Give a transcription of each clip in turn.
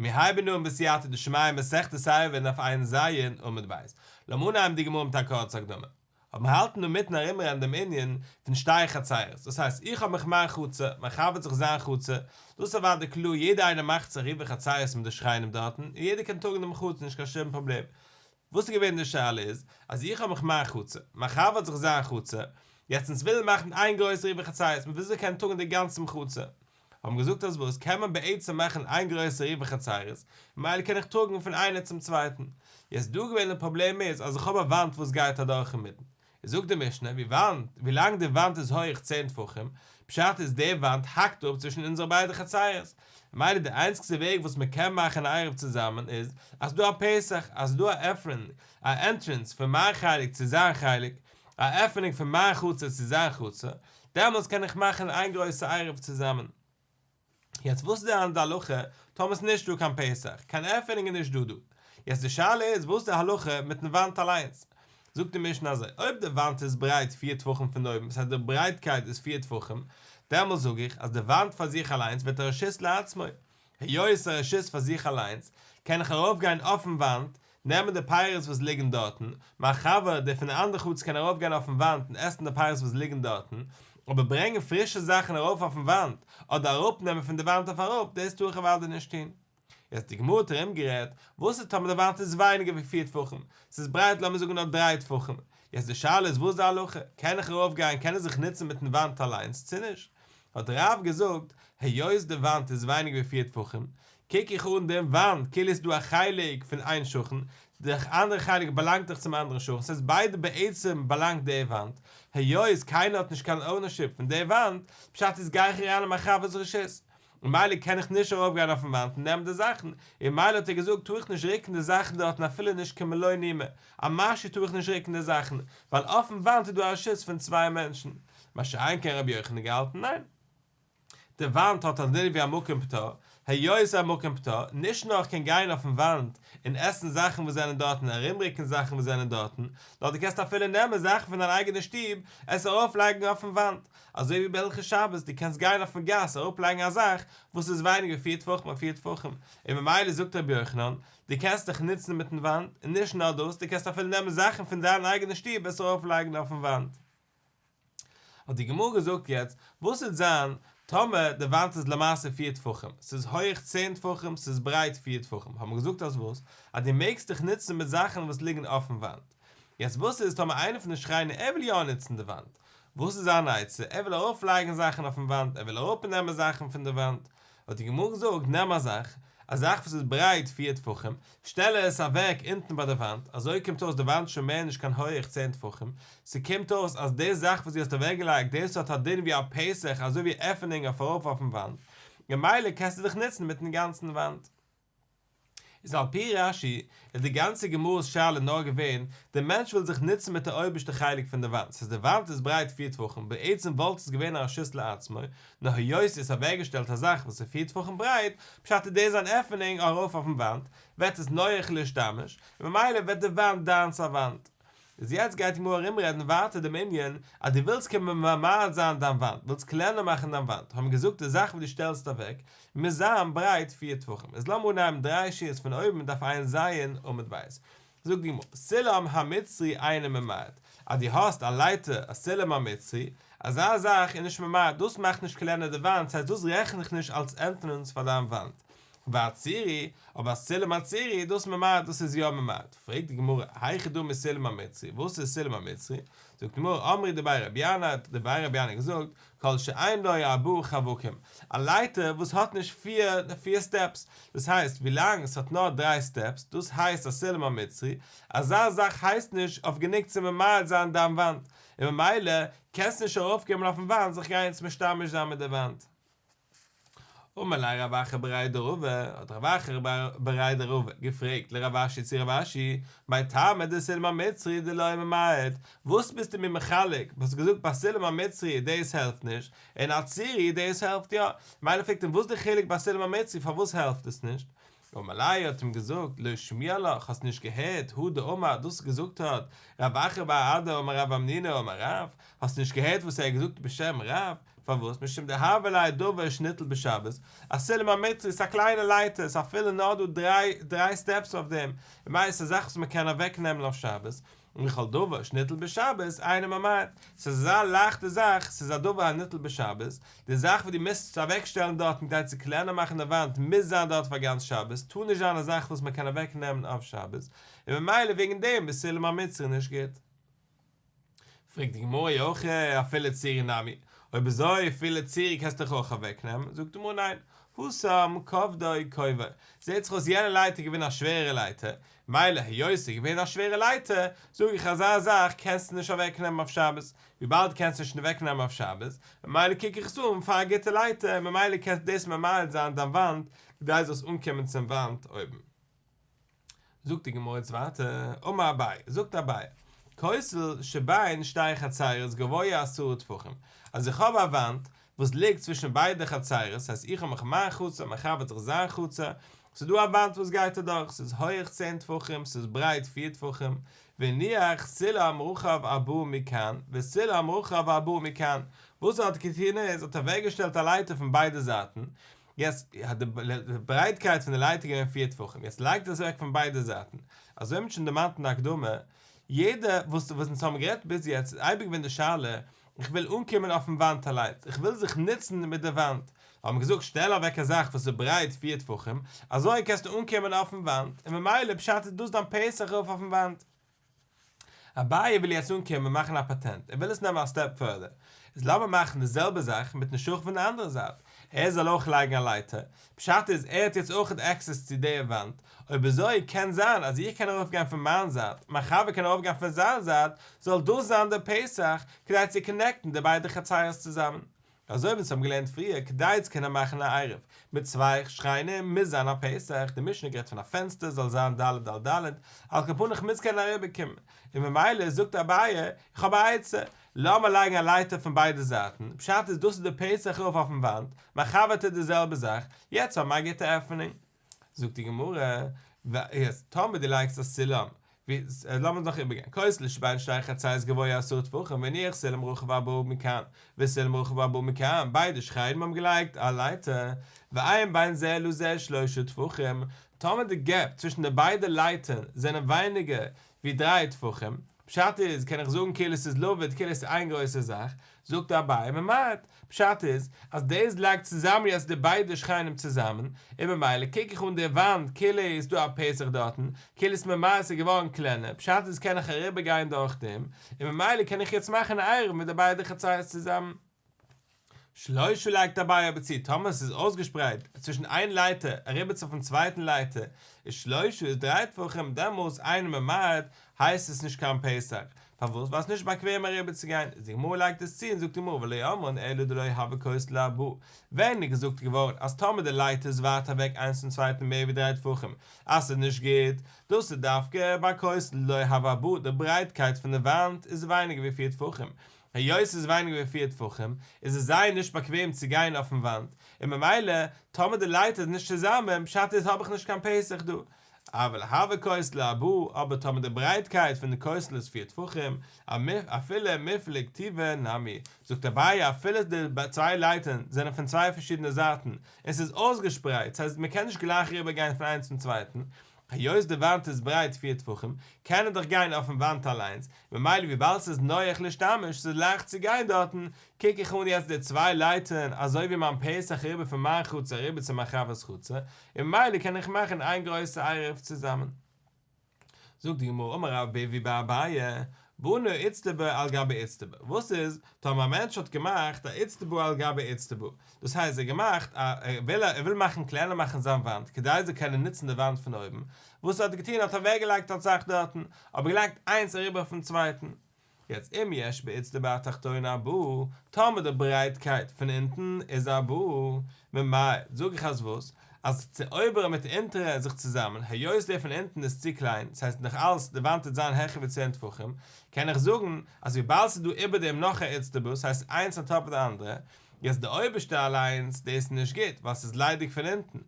מיר הייבן אן בסייעתא דשמיא מסכת עירובין דף ע"ז עמוד ב'. לאמיר אנהייבן די גמרא מיט א קורצע הקדמה. אבער מיר האלטן אינמיטן ארומרעדן דעם ענין פון שתי חצרות, דאס הייסט איך האב מיך מיין חצר, מיין חבר האט זיך זיין חצר, דאס איז אוודאי קלאר יעדער איינער מאכט זיך עירובי חצרות מיט די שכנים דארטן, און יעדער קען טראגן דעם חצר נישט קיין שום פראבלעם. וואס איז געווען די שאלה איז, אז איך האב מיך מיין חצר, מיין חבר האט זיך זיין חצר, יעצט אונז ווילן מאכן איין גרויסע עירובי חצרות, מען וויל זיך קענען טראגן די גאנצן חצר, האבן געזאגט אז וואס קען מען בעצם מאכן איין גרויסע עירובי חצרות, ממילא קען איך טראגן פון איינער צום צווייטן. יעצט דא געווען די פראבלעם איז אז איך האב א וואנט וואס גייט אדורך אינמיטן. איז זאגט די משנה ווי וואנט ווי לאנג די וואנט איז הויעך צען טפחים, פשט איז די וואנט האקט אפ צווישן אונזערע ביידע חצרות, ממילא די איינציגסטע וועג וואס מען קען מאכן א עירוב צוזאמען איז אז ס'דא א פתח אז ס'דא א עפענונג א ענטרענס פון מיין חלק צו זיין חלק, א עפענונג פון מיין חצר צו זיין חצר, דעמאלטס קען איך מאכן איין גרויסע עירוב צוזאמען. יעצט וואס איז די הלכה טאמער ס'איז נישט דא קיין פתח, קיין עפענונג איז נישט דא דא. יעצט די שאלה איז וואס איז די הלכה מיטן וואנט אליינס. זאגט די משנה אזוי, אויב די וואנט איז ברייט פיר טפחים פון אויבן, דאס הייסט די ברייטקייט איז פיר טפחים, דעמאלטס זאג איך אז די וואנט פאר זיך אליינס ווערט א רשות לעצמו, היות ס'איז א רשות פאר זיך אליינס, קען איך ארויפגיין אויפן וואנט, נעמען די פירות וואס ליגן דארטן, מיין חבר דער פון די אנדערע חצר קען ארויפגיין אויפן וואנט און עסן די פירות וואס ליגן דארטן, אבער ברענגען פרישע זאכן ארויף אויפן וואנט, אדער אראפנעמען פון די וואנט אויף אראפ, דאס טאר איך אוודאי נישט טון. יעצט די גמרא האט ארומגערעדט, וואס איז טאמער די וואנט איז ווייניגער ווי פיר טפחים, ס'איז ברייט לאמיר זאגן נאר דריי טפחים, יעצט די שאלה איז וואס איז די הלכה, קען איך ארויפגיין, קען איך זיך נוצן מיטן וואנט אליינס צו נישט? האט רב געזאגט, היות די וואנט איז ווייניגער ווי פיר טפחים, קוק איך אן דעם וואנט כאילו עס איז דא א חלק פון איין שכן, די אנדערע חלק באלאנגט דאך צום אנדערן שכן, ס'הייסט ביידע בעצם באלאנגט די וואנט, היות קיינער האט נישט קיין ownership פון די וואנט, פשט איז גיי איך אריין אין מיין חבר'ס רשות, ממילא קען איך נישט ארויף גיין אויפן וואנט און נעמען די זאכן, און ממילא האט ער געזאגט טאר איך נישט ריקן די זאכן דארטן אפילו נישט כמלוא נימא, א משהו טאר איך נישט ריקן די זאכן, ווייל אויפן וואנט איז דא א רשות פון צוויי מענטשן, מה שאין כן רבי יוחנן געהאלטן ניין. די וואנט האט א דין ווי א מקום פטור, היות ס'איז א מקום פטור, נישט נאר איך קען גיין אויפן וואנט און עסן זאכן וואס זענען דארטן און ארומריקן זאכן וואס זענען דארטן, נאר דו קענסט אפילו נעמען זאכן פון דיין אייגענע שטוב עס ארויפלייגן אויפן וואנט, אזוי ווי בהלכות שבת, דו קענסט גיין אויפן גאס אראפלייגן א זאך וואס איז ווייניגער ווי פיר טפחים אויף פיר טפחים, און ממילא זאגט רבי יוחנן, דו קענסט דיך נוצן מיטן וואנט, און נישט נאר דאס, דו קענסט אפילו נעמען זאכן פון דיין אייגענע שטוב עס ארויפלייגן אויפן וואנט. האט די גמרא געזאגט יעצט, וואס וועט זיין טאמער די וואנט איז למעשה פיר טפחים, ס'איז הויעך צען טפחים, ס'איז ברייט פיר טפחים, האט מען געזאגט אז וואס? אז דו מעגסט דיך נוצן מיט זאכן וואס ליגן אויפן וואנט. יעצט וואס איז טאמער איינער פון די שכנים ער וויל יא נוצן די וואנט, וואס איז זיין עצה? ער וויל ארויף לייגן זאכן אויפן וואנט, ער וויל אראפ נעמען זאכן פון די וואנט, האט די גמרא געזאגט, נעם א זאך, א זאך וואס איז ברייט פיר טפחים, שטעל עס אוועק אונטן ביי די וואנט, אזוי קומט אויס די וואנט שוין מער נישט קיין הויעך צען טפחים, ס'קומט אויס אז די זאך וואס דו האסט אוועק געלייגט דאס האט א דין ווי א פתח אזוי ווי עפענונג אויף ארויף אויפן וואנט, ממילא קענסטו דיך נוצן מיטן גאנצן וואנט. איז על פי רש"י איז די גאנצע גמרא'ס שאלה נאר געווען, די מענטש וויל זיך נוצן מיט די אויבערשטע חלק פון די וואנט, ס'איז די וואנט איז ברייט פיר טפחים, בעצם וואלט עס געווען א רשות לעצמו, נאר היות ס'איז אוועקגעשטעלט א זאך וואס איז פיר טפחים ברייט, פשט איז דאס אן עפענונג ארויף אויפן וואנט, ווערט עס נוח להשתמש, און ממילא ווערט די וואנט דיינס א וואנט. איז יעצט גייט די גמרא ארומרעדן ווייטער דעם ענין אז דו ווילסט קומען ממעט זיין דיין וואנט, ווילסט קלענער מאכן דיין וואנט, האבן מיר געזאגט די זאך וואס דו שטעלסט אוועק מוז זיין ברייט פיר טפחים, איז לאמיר אנהייבן דריי שורות פון אויבן דף ע"ז עמוד ב', זאגט די גמרא, סולם המצרי אינו ממעט, אז דו האסט א לייטער א סולם המצרי, אזא זאך איז נישט ממעט, דאס מאכט נישט קלענער די וואנט, ס'הייסט דאס רעכן איך נישט אלס ענטרענס פאר דיין וואנט, והצורי, אבער א סולם הצורי, דאס ממעט, דאס איז יא ממעט. פרעגט די גמרא, היכי דמי סולם המצרי, וואס איז סולם המצרי? זאגט די גמרא, אמרי דבי רבי ינאי, האט דבי רבי ינאי געזאגט, כל שאין לו ארבעה חווקים, א לייטער וואס האט נישט פיר פיר סטעפס, דאס הייסט ווילאנג עס האט נאר דריי סטעפס, דאס הייסט א סולם המצרי, אזא זאך הייסט נישט אויף גענוג צו ממעט זיין דיין וואנט, און ממילא קענסטו נישט ארויפקומען אויפן וואנט זיך גיין צו משתמש זיין מיט די וואנט. אמר ליה רב אחא בריה דרבא, האט רב אחא בריה דרבא געפרעגט לרב אשי צו רב אשי, מאי טעמא דסולם המצרי דלא ממעט, וואס ביסטו מיר מחלק, האסט געזאגט ביי סולם המצרי דאס העלפט נישט, און הצורי דאס העלפט יא, מילא פרעגט אים וואס די חילוק ביי סולם המצרי פארוואס העלפט עס נישט, אמר ליה האט אים געזאגט, לא שמיע לך, האסט נישט געהערט, הא דאמר, דאס געזאגט האט רב אחא בר אדא אמר רב המנונא אמר רב, האסט נישט געהערט וואס ער האט געזאגט בשם רב? פארוואס? משום דהוה ליה דבר שניטל בשבת, א סולם המצרי איז א קליינע לייטער, ס'איז אפילו נאר דא דריי דריי סטעפס אויף דעם, ממילא ס'איז א זאך וואס מ'קען אוועק נעמען אויף שבת, וכל דבר שניטל בשבת אינו ממעט, ס'איז אזא לייכטע זאך, ס'איז א דבר הניטל בשבת, די זאך וואס דו מוזט אוועק שטעלן דארטן כדי צו קלענער מאכן די וואנט מוז זיין דארט פאר גאנץ שבת, טאר נישט זיין א זאך וואס מ'קען אוועק נעמען אויף שבת, און ממילא וועגן דעם איז סולם המצרי נישט גוט. פרעגט די גמרא אי הכי אפילו צירי נמי, אויב אזוי אפילו צירי קענסטו דאך אויך אוועק נעמען, זאגט די גמרא ניין, התם כובדו כובאו, זעט זיך אויס יענע לייטער איז געווען א שווערע לייטער, מילא היות ס'איז געווען א שווערע לייטער, זאג איך אזא זאך קענסטו נישט אוועק נעמען אויף שבת, וויבאלד קענסט נישט אוועק נעמען אויף שבת, ממילא קוק איך עס אן פאר א גוטע לייטער, ממילא קענסטו דאס ממעט זיין דיין וואנט, כדי זאלסט אנקומען צום וואנט אויבן. זאגט די גמרא יעצט ווייטער, אמר אביי, זאגט אביי, כותל שבין שתי חצרות גבוה עשרה טפחים, אז איך האב א וואנט וואס ליגט צווישן ביידע חצרות, ס'הייסט איך האב מיך מיין חצר, מיין חבר האט זיך זיין חצר, ס'איז דא א וואנט וואס גייט אדורך, ס'איז הויעך צען טפחים, ס'איז ברייט פיר טפחים, והניח סולם רחב ארבעה מכאן, וסולם רחב ארבעה מכאן, וואס ער האט געטון איז, ער האט אוועקגעשטעלט א לייטער פון ביידע זייטן, יעצט האט די ברייטקייט פון די לייטער געווען פיר טפחים, יעצט לייגט ער עס אוועק פון ביידע זייטן, אזוי האט מען שוין דערמאנט אין די הקדמה, יעדע וואס וואס אונז האבן גערעדט ביז יעצט איז אייביג געווען די שאלה, איך וויל אנקומען אויפן וואנט אליינס, איך וויל זיך נוצן מיט די וואנט, האבן מיר געזאגט שטעל אוועק א זאך וואס איז ברייט פיר טפחים, אזוי קענסטו אנקומען אויפן וואנט, און ממילא פשט איז דאס דיין פתח ארויף אויפן וואנט. אביי וויל יעצט אנקומען מאכן א פאטענט, ער וויל עס נעמען א סטעפ פורדער, איז לאמיר מאכן די זעלבע זאך מיטן שכן פון די אנדערע זייט, ער זאל אויך לייגן א לייטער, פשט איז ער האט יעצט אויכעט עקסעס צו די וואנט, אויב אזוי קען זיין אז איך קען ארויף גיין פון מיין זייט, מיין חבר קען ארויף גיין פון זיין זייט, זאל דאס זיין די פתח כדי צו קאנעקטן די ביידע חצרות צוזאמען. אזוי ווי אונז האבן געלערנט פריער, כדי צו קענען מאכן א עירוב מיט צוויי שכנים מוז זיין א פתח, די משנה גערעדט פון א פענסטער זאל זיין ד' על ד', על כל פנים כ'מוז קענען אריבער קומען, און ממילא זאגט אביי, איך האב א עצה, לאמיר לייגן א לייטער פון ביידע זייטן, פשט איז דאס איז די פתח ארויף אויפן וואנט, מיין חבר טוט די זעלבע זאך, יעצט האבן מיר א גוטע עפענונג. זאגט די גמרא, יעצט טאמער דו לייגסט א סולם, לאמיר נאך איבערגיין, כותל שבין שתי חצרות גבוה עשרה טפחים והניח סולם רחב ארבעה מכאן וסולם רחב ארבעה מכאן, ביידע שכנים האבן געלייגט א לייטער, ואין בין זה לזה שלושה טפחים, טאמער די געפ צווישן די ביידע לייטער זענען ווייניגער ווי דריי טפחים, פשט איז, קען איך זאגן כאילו ס'איז לבוד כאילו ס'איז איין גרויסע זאך, זאגט אביי ממעט, פשט איז, אז דאס לייגט צוזאמען יעצט די ביידע שכנים צוזאמען, און ממילא קוק איך אן די וואנט כאילו איז דא א פתח דארטן, כאילו ס'איז ממעט ס'איז געווארן קלענער, פשט איז קען איך אריבער גיין דורך דעם, און ממילא קען איך יעצט מאכן א עירוב מיט די ביידע חצרות צוזאמען. שלושה לייגט אביי אבער צו, טאמער ס'איז אויסגעשפרייט צווישן איין לייטער אריבער צו אויפן צווייטן לייטער איז שלושה איז דריי טפחים דעמאלס אינו ממעט הייסט עס נישט קיין פתח, פארוואס? ווייל ס'נישט באקוועם אריבער צו גיין, איז די גמרא לייגט עס צו און זאגט די גמרא ולא אמרן אלא דלא הוי כותל לארבעה, ווען איז געזאגט געווארן אז טאמער די לייטער איז ווייט אוועק איינס פון צווייטן מער ווי דריי טפחים אז ס'איז נישט גוט, דאס איז דווקא ביי כותל דלא הוי ארבעה, די ברייטקייט פון די וואנט איז ווייניגער ווי פיר טפחים, היות ס'איז ווייניגער ווי פיר טפחים, איז עס זייער נישט באקוועם צו גיין אויפן וואנט, און ממילא, טאמער די לייטער איז נישט צוזאמען, פשט איז האב איך נישט קיין פתח דא. אבל הוי כותל לארבעה, אבער טאמער די ברייטקייט פון די כותל איז פיר טפחים, אפילו מיפלג טובא נמי, זאגט אביי אפילו די צוויי לייטערן זענען פון צוויי פארשידענע זייטן, און ס'איז אויסגעשפרייט, ס'הייסט מ'קען נישט גלייך אריבער גיין פון איינס צום צווייטן, היות די וואנט איז ברייט פיר טפחים, קען ער דאך גיין אויפן וואנט אליינס, ממילא וויבאלד ס'איז נוח להשתמש, ס'איז לייכט צו גיין דארטן, קוק איך אן יעצט די צוויי לייטערן אזוי ווי מיין פתח אריבער פון מיין חצר אריבער צו מיין חבר'ס חצר, און ממילא קען איך מאכן איין גרויסע עירוב צוזאמען. זאגט די גמרא אמר רב ביבי בר אביי, בנה איצטבא על גבי איצטבא, וואס איז טאמער א מענטש האט געמאכט א איצטבא על גבי איצטבא, דאס הייסט ער האט געמאכט א ער וויל ער וויל מאכן קלענער מאכן זיין וואנט כדי ער זאל קענען נוצן די וואנט פון אויבן, וואס ער האט געטון ער האט אוועק געלייגט א זאך דארטן, אבער געלייגט איינס אריבער אויפן צווייטן. יעצט אם יש באיצטבא התחתונה ארבעה, טאמער די ברייטקייט פון אונטן איז ארבעה, ממעט, זאג איך אז וואס? אז די אויבערע מיט די אונטערע זיך צוזאמען, היות דער פון אונטן איז צו קליין, ס'הייסט נאך אלס די וואנט וועט זיין העכער ווי צען טפחים, קען איך זאגן אז וויבאלד ס'איז דא איבער דעם נאך א איצטבא, ס'הייסט איינס אן טאפ אוו די אנדערע, יעצט די אויבערשטע אליינס, דאס איז נישט גוט, ווייל ס'איז ליידיג פון אונטן,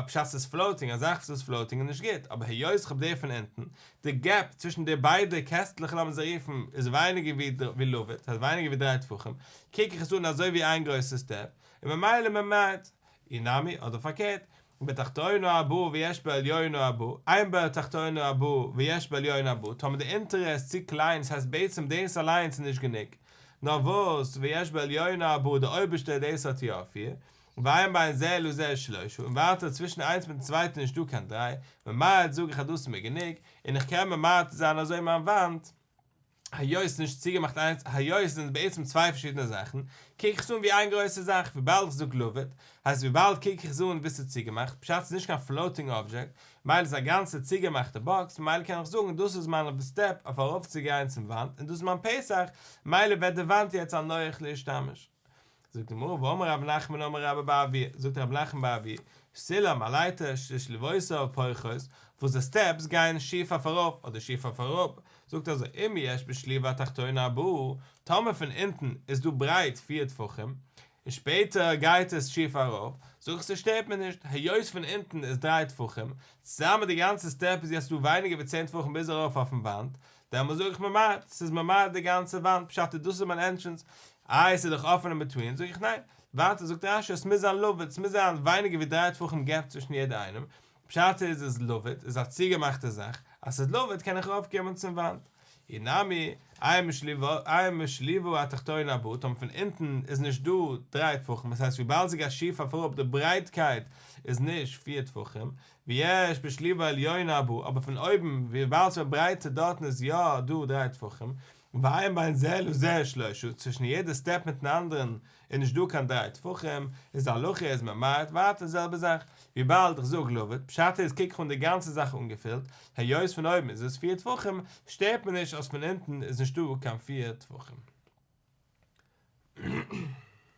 פשט ס'איז פלאוטינג, א זאך וואס איז פלאוטינג איז נישט גוט, אבער היות איך האב די פון אונטן, די געפ צווישן די ביידע קעסטלעך לאמיר זיי רופן איז ווייניגער ווי לבוד, ס'הייסט ווייניגער ווי דריי טפחים, קוק איך עס אן אזוי ווי איין גרויסע סטעפ, און ממילא ממעט. אי נמי, אדער פארקערט, בתחתונה ארבעה ויש בעליונה ארבעה, אין בתחתונה ארבעה ויש בעליונה ארבעה, טאמער די אונטערע איז צו קליין, ס'הייסט בעצם דאס אליינס איז נישט גענוג, נאר וואס ויש בעליונה ארבעה די אויבערשטע דאס האט יא פיר, ואין בין זה לזה שלושה, און ווייטער צווישן איינס מיטן צווייטן איז נישטא קיין דריי, ממעט זאג איך אז דאס איז מיר גענוג, און איך קען ממעט זיין אזוי מיין וואנט, היות ס'איז נישט צוגעמאכט איינס, היות עס זענען בעצם צוויי פארשידענע זאכן, קוק איך עס אן ווי איין גרויסע זאך, וויבאלד איך זאג לבוד, הייסט וויבאלד קוק איך עס אן ווי ס'איז צוגעמאכט, פשט ס'איז נישט קיין פלאוטינג אבדזשעקט, מילא איז א גאנצע צוגעמאכטע באקס, מילא קען איך זאגן דאס איז מיין סטעפ אויף ארויפצוגיין צום וואנט, און דאס איז מיין פתח, מילא ווערט די וואנט יעצט א נוח להשתמש. זאגט די גמרא ואמר רב נחמן אמר רבה בר אבוה, זאגט רב נחמן בר אבוה, סולם א לייטער ששליבותיו פורחות, וואס די סטעפס גייען שיף אויף ארויף אדער שיף אויף אראפ, זאגט אזוי אם יש בשליבה התחתונה ארבעה, טאמער פון אונטן איז דא ברייט פיר טפחים, און שפעטער גייט עס שיף ארויף, זאג איך ס'שטערט מיר נישט, היות פון אונטן איז דריי טפחים, צוזאמען די גאנצע סטעפ איז יעצט דא ווייניגער ווי צען טפחים ביז ארויף אויפן וואנט, דעמאלס זאג איך ממעט, ס'איז ממעט די גאנצע וואנט, פשט איז דאס איז מיין ענטרענס, איי ס'איז דאך אפען אין ביטווין, זאג איך ניין, ווייטער זאגט רש"י עס מוז זיין לבוד, ס'מוז זיין ווייניגער ווי דריי טפחים געפ צווישן יעדע איינעם, פשט איז איז לבוד, איז א צוגעמאכטע זאך, אז ס'איז לבוד קען איך ארויפקומען צום וואנט. אי נמי, אין בשליבה התחתונה ארבעה, טאמער פון אונטן איז נישט דא דריי טפחים, דאס הייסט וויבאלד ס'גייט שיף אויף אראפ די ברייטקייט איז נישט פיר טפחים, ויש בשליבה העליונה ארבעה, אבער פון אויבן וויבאלד ס'ווערט ברייטער דארטן איז יא דא דריי טפחים, ואין בין זה לזה שלושה, צווישן יעדע סטעפ מיטן אנדערן איז נישט דא קיין דריי טפחים, איז די הלכה איז ממעט ווייטער די זעלבע זאך, וויבאלד איך זאג לבוד, פשט איז קוק איך אן די גאנצע זאך אנגעפילט, היות פון אויבן איז עס פיר טפחים, שטערט מיר נישט אז פון אונטן איז נישט דא קיין פיר טפחים.